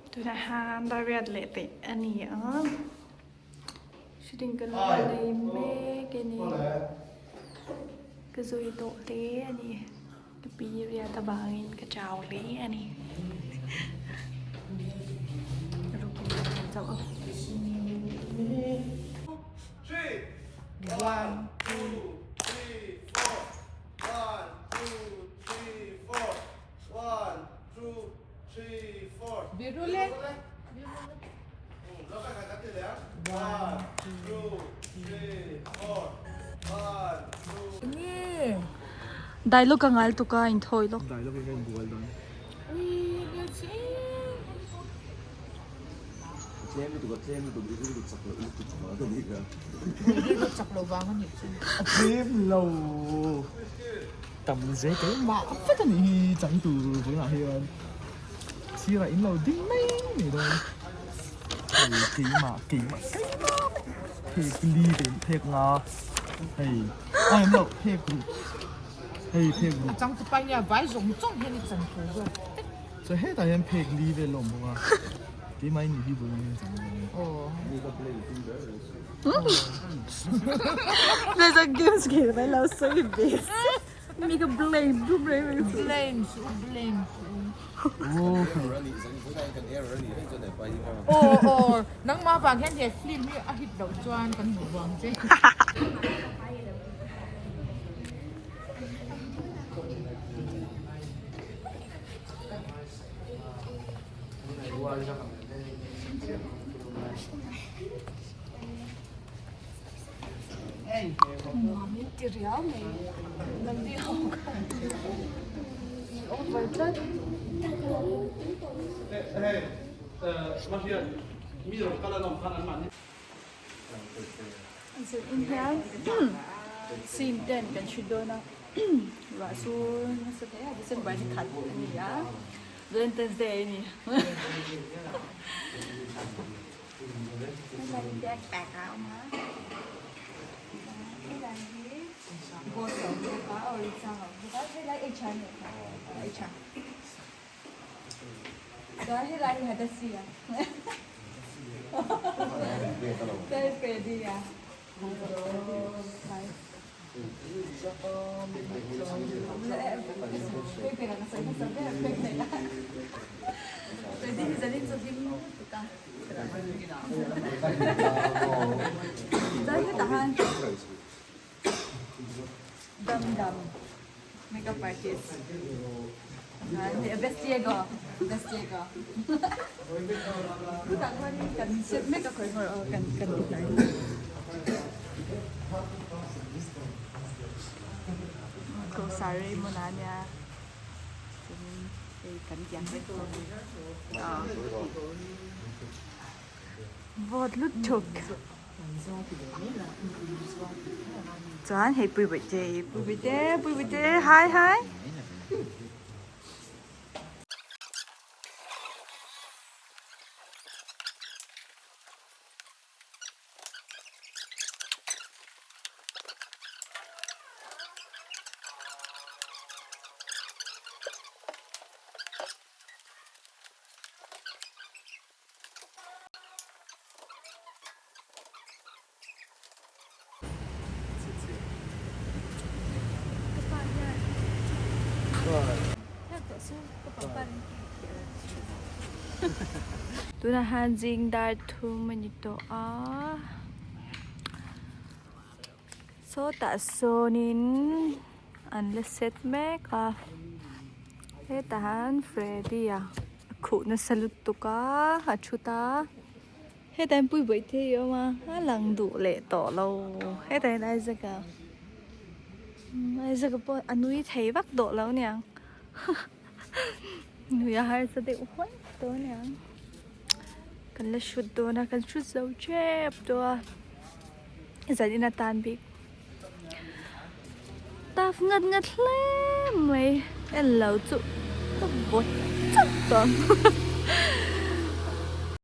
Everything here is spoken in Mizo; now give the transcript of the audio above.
Tunah hian dariat leh peih a ni a shooting kan la nei mek a ni ka zui tawh hle a ni. Ka pi riat avangin ka chau hle a ni. Dialogue a ngai lutuk a inthawi lawk. Dialogue in ka inbual dawn. Tlem lutuk a tlem lutuk i rilru chak loh lutuk vang a nih kha. Rilru chak loh vang a nih chu. A tlem lo tam zel keimah vek a nih hi changtu tunah hian. Sirah in lo ding mai mai dawn. Hei keimah keimah keimah phek li te phek nga hei a em loh phek ruk hei phek ruk. A chang chu pa nia vai zawng zawng hian i chan tur zawk vek. Chuan hetah hian phek li vel a awm bawk a keimah in hi bul angin chang dawn. Aw. There's a games khel mai lo sawi ve Mi ka blame tu blame mai su. Blame su blame su. Aw aw nangmah vang hian he film hi a hit loh chuan kan hmuh vang che. Nuam in ti riau mai nangni ho khan in over tlat. Zir in hian scene ten kan hre dawn a ruah chu nasa hle a December ni khat a ni a Valentine's Day a ni. Helai backpack a awm a helai hi ghost a awm bawk a aw rinsang a awm bawk a helai HR nih kha HR chuan helai hi Hadasi a chuan Freddy a Makeup artist best Diego best Diego chutah chuanin kan set mek a khawih nghawr aw kan kan ti hnai Ko saree hmunah a nia chuanin hei kan tiang vek tawh a ni vawt lutuk chuan hei pui bawihte pui bawihte pui bawihte hi hi. Tunah hian zing dar thum a ni tawh a sawtah sawnin an la set mek a hetah hian Freddy a khuh nasa lutuk a a thu ta. Hetah hian pui bawih te hi a awm a a lang duh leh tawh lo hetah hian Isaac a. Isaac a pawh a nui thei vak tawh lo aniang nui a harsa deuh huai tawh aniang kan la shoot dawn a kan shoot zo tep tawh a zanin atan bik taf ngat ngat hle mai en lo chu ka vawt chauh tawh ang.